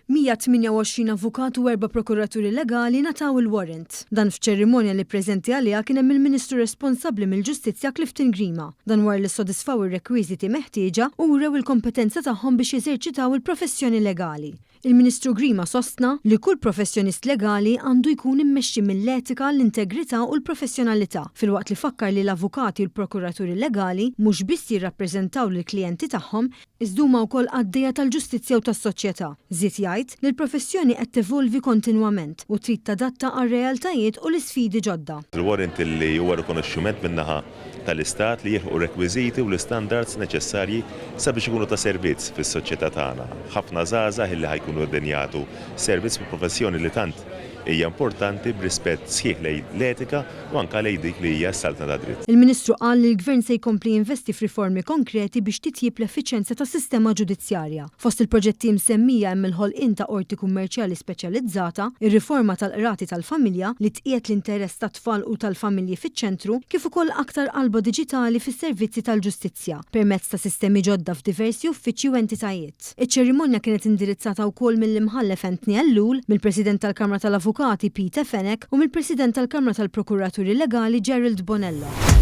128 avukat u erba' prokuraturi legali ngħataw il-warrant. Dan f'ċerimonja li preżenti għaliha kien hemm il-Ministru responsabbli mill-Ġustizzja Clifton Grima. Dan wara li ssodisfaw ir-rekwiżiti meħtieġa u wrew il-kompetenza tagħhom biex jeżerċitaw il-professjoni legali. Il-Ministru Grima sostna li kull professjonist legali għandu jkun immexxi mill-etika, l-integrità u l-professjonalità, filwaqt li fakkar li l-avukati u l-prokuraturi legali mhux biss jirrappreżentaw lill-klijenti tagħhom, iżda huma wkoll qaddejja tal-ġustizzja u tas-soċjetà. Żied jgħid li l-professjoni qed tevolvi kontinwament u trid tadatta għar-realtajiet u l-isfidi ġodda. Il-warrant li huwa rikonoxximent min-naħa tal-Istat li jilħqu r-rekwiżiti u l-istandards neċessarji sabiex ikunu ta' servizz fis-soċjetà tagħna. Ħafna żgħażagħ illi ħa jkunu qegħdin jagħtu servizz fi professjoni li tant hija importanti b'rispett sħiħ lejn l-etika u anke lejn dik li hija s-saltna tad-dritt. Il-Ministru qal li l-Gvern se jkompli jinvesti f'riformi konkreti biex titjieb l-effiċjenza tas-sistema ġudizzjarja. Fost il-proġetti imsemmija hemm il-ħolqien ta' Qorti Kummerċjali speċjalizzata, ir-riforma tal-qrati tal-familja li tqiegħed l-interess tat-tfal u tal-familji fiċ-ċentru, kif ukoll aktar qalba diġitali fis-servizzi tal-ġustizzja permezz ta' sistemi ġodda f'diversi uffiċċji u entitajiet. Iċ-ċerimonja kienet indirizzata wkoll mill-Imħallef Anthony Ellul, mill-President tal-Kamra tal-Avukati Peter Fenech u mill-President tal-Kamra tal-Prokuraturi Legali Gerald Bonello.